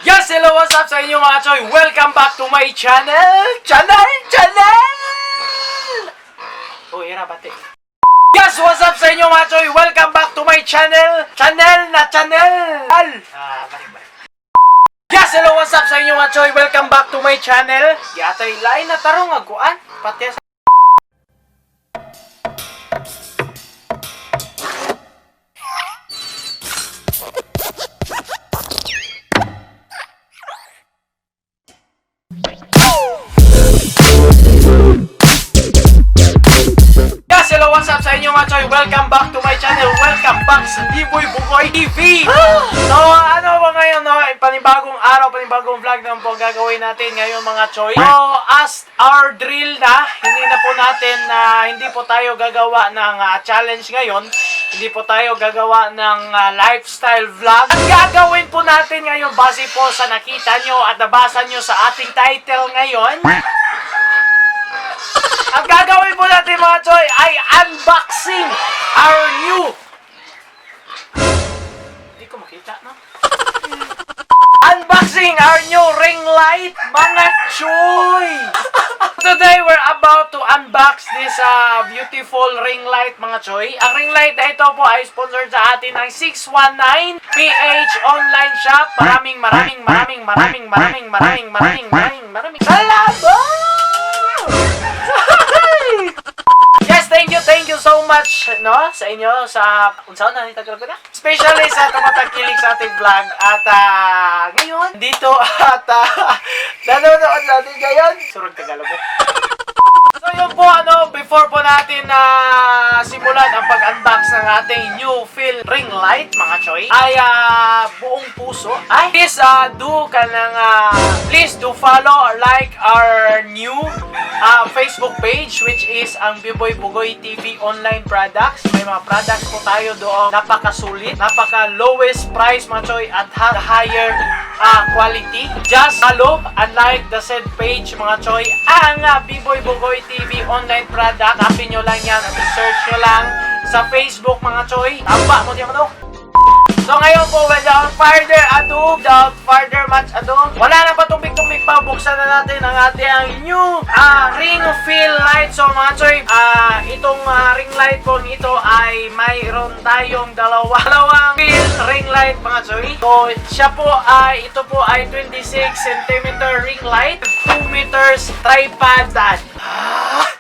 Yes, hello, what's up sa inyo mga choy? Welcome back to my channel! Oh, ira bate. Yes, what's up sa inyo mga choy? Welcome back to my channel! Balik. Yes, hello, what's up sa inyo mga choy? Welcome back to my channel! Yatay lain na tarong aguan. Pati sa... Hello, what's up sa inyo mga choy? Welcome back to my channel. Welcome back sa Biboy Bugoy TV. So, ano ba ngayon, no? Panibagong araw, panibagong vlog naman po gagawin natin ngayon mga choy. So, as our drill na, hindi po tayo gagawa ng challenge ngayon. Hindi po tayo gagawa ng lifestyle vlog. Ang gagawin po natin ngayon, base po sa nakita nyo at nabasa nyo sa ating title ngayon, ang gagawin po natin mga choy ay unboxing our new... Hindi ko makita, no? Unboxing our new ring light, mga choy! Today, we're about to unbox this beautiful ring light, mga choy. Ang ring light na ito po ay sponsored sa atin ng 619 PH Online Shop. Maraming salamat! Thank you so much, no, sa inyo, sa unsaon na nitagal ko na, especially sa tumatangkilik sa ating vlog. At ngayon dito at nanonood natin ngayon surog Tagalog. So yun po, before po natin simulan ang pag-unbox ng ating new fill ring light, mga choy, ay buong puso ay please do follow or like our new Facebook page, which is ang Biboy Bugoy TV Online Products. May mga products po tayo doon, napakasulit, napaka lowest price, mga choy, at higher quality. Just follow and like the said page, mga choy, ang Biboy Bugoy TV Online Product. Hanapin nyo lang yan at search nyo lang sa Facebook, mga choy. Tamba mo diyan, ano? So ngayon po, without further much ado, wala na pa tumbik-tumbik pa, buksan na natin ang ating new ring fill light. So mga choy, itong ring light po ito ay mayroon tayong dalawang fill ring light, mga choy. So ito po ay 26 cm ring light, 2 meters tripod.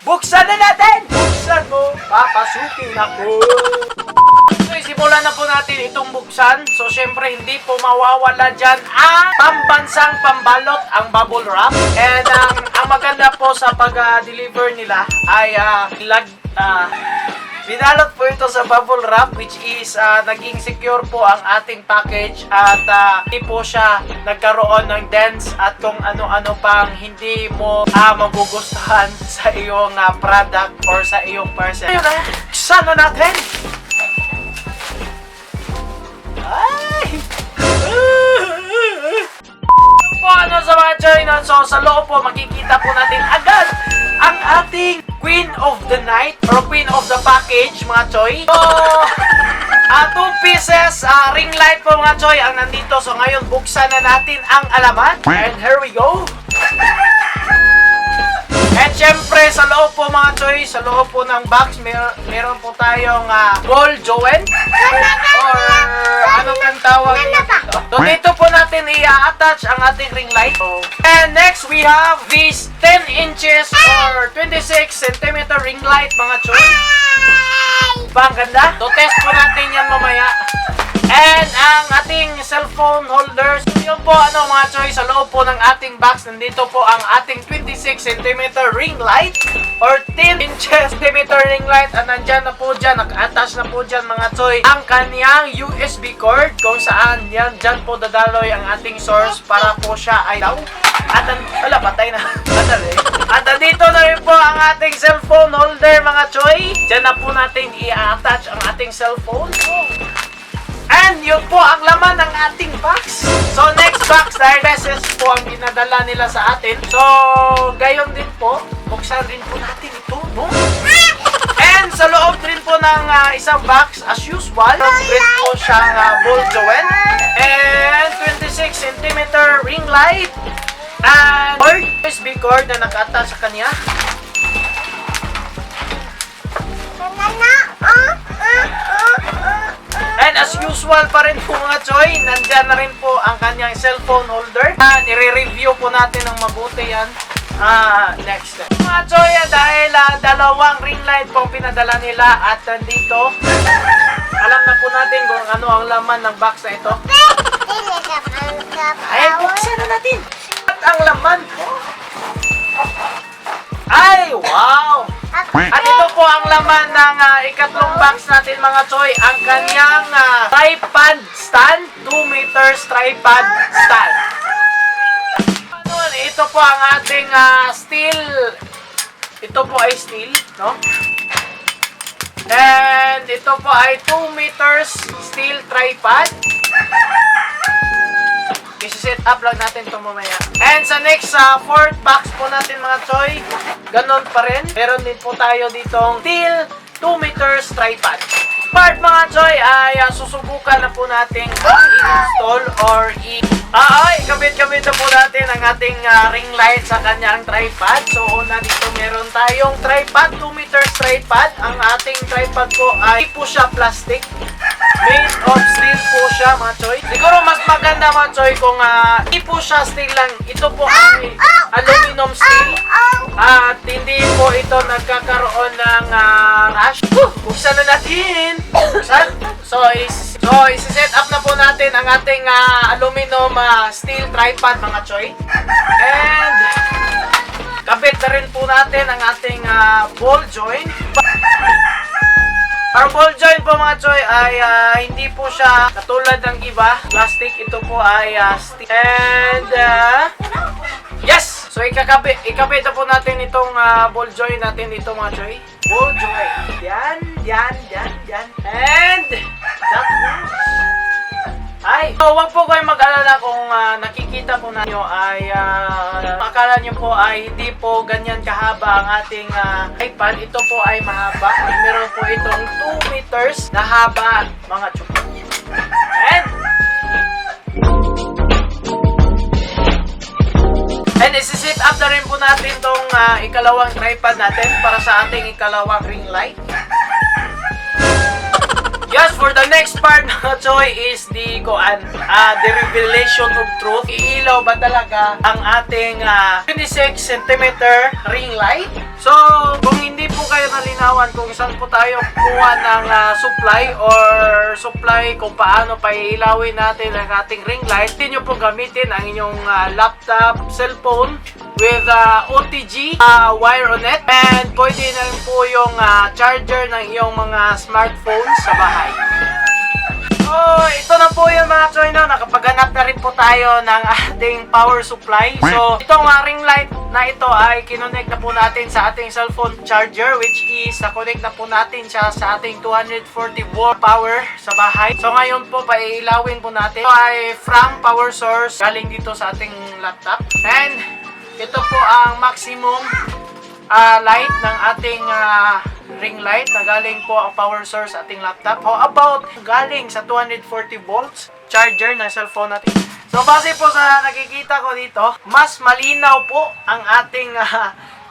Buksan na natin! Buksan mo, papasukin ako! So, simulan na po natin itong buksan. So, syempre, hindi po mawawala dyan ang pambansang pambalot, ang bubble wrap. And ang maganda po sa pag-deliver nila ay binalot po ito sa bubble wrap, which is naging secure po ang ating package at hindi po siya nagkaroon ng dents at kung ano-ano pang hindi mo magugustuhan sa iyong product or sa iyong parcel. Ayun na, buksan na natin! Ay! Sa mga choy, so sa loob po makikita po natin agad ang ating Queen of the Night or Queen of the Package, mga choy. So 2 pieces ring light po, mga choy, ang nandito. So ngayon buksan na natin ang alaman, and here we go. At syempre sa loob po, mga choy, sa loob po ng box meron po tayong ball joint or ano pang tawag dito. So dito po natin i-attach ang ating ring light. And next we have this 10 inches or 26 cm ring light, mga choy. Bang ganda. So test po natin yan mamaya. And ang ating cellphone holders, yun po mga choy, sa loob po ng ating box, nandito po ang ating 26 cm ring light or 10 inches cm ring light. At nandyan na po dyan, naka-attach na po dyan, mga choy, ang kanyang USB cord kung saan yan, dyan po dadaloy ang ating source para po siya ay daw. At wala, patay na. At dito na rin po ang ating cellphone holder, mga choy. Dyan na po natin i-attach ang ating cellphone. And yun po ang laman ng ating box. So next box, dahil beses po ang pinadala nila sa atin. So gayon din po, buksan rin po natin ito, no? And sa loob din po ng isang box, as usual, meron po siyang ball joint and 26 cm light. And USB cord na naka-attach sa kanya. And as usual pa rin po mga Choy, nandyan na rin po ang kanyang cellphone holder. Nire-review po natin ng mabuti yan next time. Mga Choy, dahil dalawang ring light po pinadala nila at nandito, alam na po natin kung ano ang laman ng box na ito. Ay, buksan na natin. At ang laman po. Ay, wow! At ito po ang laman ng ikatlong box natin mga Choy. Ang kanyang tripod stand. 2 meters tripod stand. Ito po ang ating steel. Ito po ay steel, no? And ito po ay 2 meters steel tripod. I-set up lang natin ito mamaya. And sa next, fourth box po natin mga Choy, ganon pa rin. Meron din po tayo ditong steel 2 meters tripod. Part mga Choy ay susubukan na po natin i-install or ikabit-kabit na po natin ang ating ring light sa kanyang tripod. So una dito meron tayong tripod, 2 meters tripod. Ang ating tripod po ay po siya plastic. Made of steel po siya mga Choy. Siguro mas maganda mga Choy kung hindi po siya steel lang. Ito po ay aluminum steel. At hindi po ito nagkakaroon ng rash. Buksan na natin. Buksan. So isi-set up na po natin ang ating aluminum steel tripod mga Choy. And kabit na rin po natin ang ating ball joint. Our ball joint po mga Choy ay hindi po siya katulad ng iba. Plastic, ito po ay steel. And yes! So ikabit na po natin itong ball joint natin dito mga Choy. Ball joint. Yan. And that moves. Ay, so wag po kayo mag-alala kung nakikita po ninyo ay akala nyo po ay hindi po ganyan kahaba ang ating tripod. Ito po ay mahaba. Meron po itong 2 meters na haba mga Choy. And isi-set up na rin po natin itong ikalawang tripod natin para sa ating ikalawang ring light. Yes, for the next part mga Choy is the revelation of truth. Iilaw ba talaga ang ating 26 cm ring light? So, kung hindi po kayo nalinawan kung saan po tayo kuha ng supply kung paano pa iilawin natin ang ating ring light, hindi nyo po gamitin ang inyong laptop, cellphone with OTG wire on it. And pwede na rin po yung charger ng iyong mga smartphones sa bahay. So, ito na po yun mga Choy, no? Nakapaghanap na rin po tayo ng ating power supply. So, itong ring light na ito ay kinonect na po natin sa ating cellphone charger, which is na-connect na po natin siya sa ating 240 volt power sa bahay. So, ngayon po, paiilawin po natin. Ito ay from power source galing dito sa ating laptop. And ito po ang maximum light ng ating ring light na galing po ang power source sa ating laptop. How about galing sa 240 volts charger ng cellphone natin? So base po sa nakikita ko dito, mas malinaw po ang ating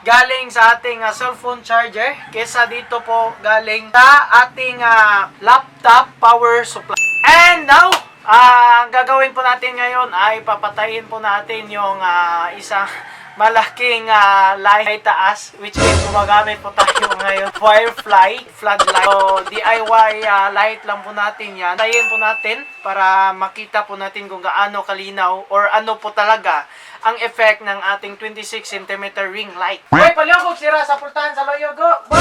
galing sa ating cellphone charger kesa dito po galing sa ating laptop power supply. And now, ang gagawin po natin ngayon ay papatayin po natin yung isang malaking light taas, which is gumagamit po tayo ngayon Firefly floodlight. So DIY light lang po natin yan. Tayin po natin para makita po natin kung gaano kalinaw or ano po talaga ang effect ng ating 26 cm ring light. Hoy, paliyog sira sa pultahan sa loyo go.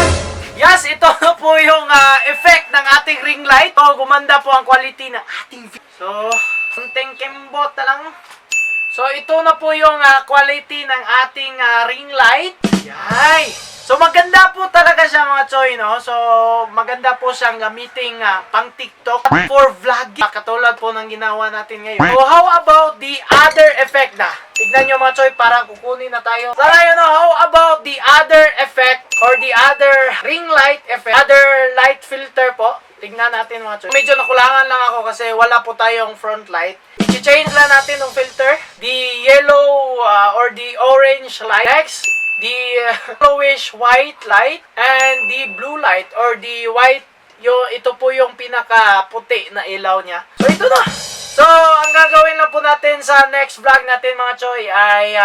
Yes, ito na po yung effect ng ating ring light. So gumanda po ang quality ng ating video. So, konting kembot na lang. So, ito na po yung quality ng ating ring light. Yay! So, maganda po talaga siya mga Choy, no? So, maganda po siyang gamitin pang TikTok for vlogging. Katulad po ng ginawa natin ngayon. So, how about the other effect na? Tignan nyo mga Choy, parang kukunin na tayo. So, yun, how about the other effect or the other ring light effect, other light filter po tignan natin mga choy. Medyo nakulangan lang ako kasi wala po tayong front light. I-change lang natin yung filter. The yellow or the orange light. Next, the yellowish white light and the blue light or the white. Ito po yung pinaka-puti na ilaw niya. So, ito na. So, ang gagawin lang po natin sa next vlog natin mga choy ay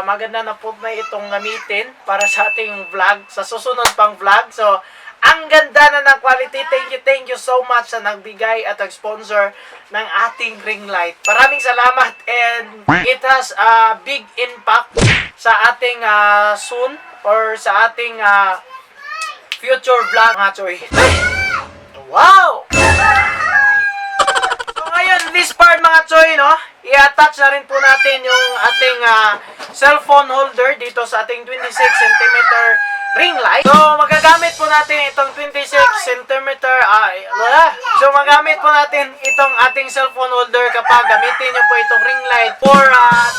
maganda na po na itong gamitin para sa ating vlog, sa susunod pang vlog. So, ang ganda na ng quality. Thank you so much sa nagbigay at nag-sponsor ng ating ring light. Maraming salamat and it has a big impact sa ating soon or sa ating future vlog mga choy. Wow! So ngayon, this part mga choy, no? I-attach na rin po natin yung ating cellphone holder dito sa ating 26cm ring light. So magagamit po natin itong 26cm So magamit po natin itong ating cellphone holder kapag gamitin nyo po itong ring light for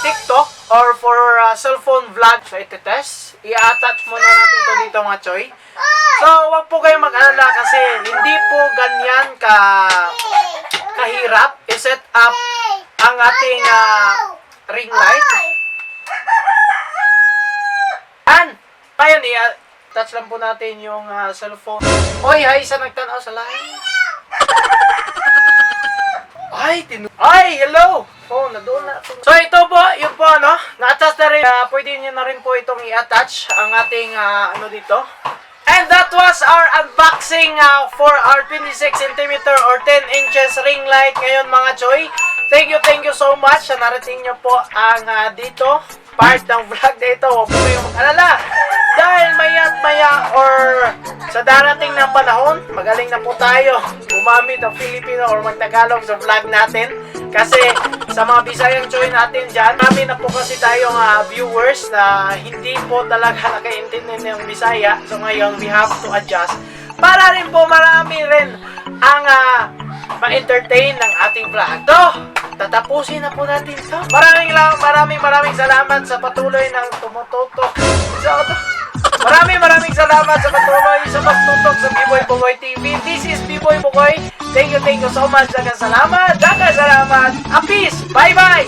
TikTok or for cellphone vlog. So ito test. I-attach muna natin to dito mga choy. So, wag po kayong mag-alala kasi hindi po ganyan kahirap i-set up ang ating ring light. And, ngayon, i-touch lang po natin yung cellphone. Oy, hi, sa nagtanaw sa line. Ay, hello! Oh, nadoon na. So, ito po, yun po, no? Na-attach na rin. Pwede nyo na rin po itong i-attach ang ating, dito. And that was our unboxing for our 26cm or 10 inches ring light ngayon mga choy. Thank you so much sa narating nyo po ang dito part ng vlog na ito. Huwag po kayong mag-alala. Dahil maya or sa darating na panahon, magaling na po tayo gumamit ng Filipino or mag-Tagalog sa vlog natin. Kasi sa mga Bisayang choy natin dyan, marami na po kasi tayong viewers na hindi po talaga nakaintindi ng Bisaya. So ngayon, we have to adjust. Para rin po marami rin ang ma-entertain ng ating vlog. So, tatapusin na po natin ito. Maraming salamat sa patuloy ng tumututok. Maraming salamat sa patuloy sa pagtutok sa B-Boy Bugoy TV. This is B-Boy Bugoy. Thank you so much. Dagang salamat. Peace. Bye-bye.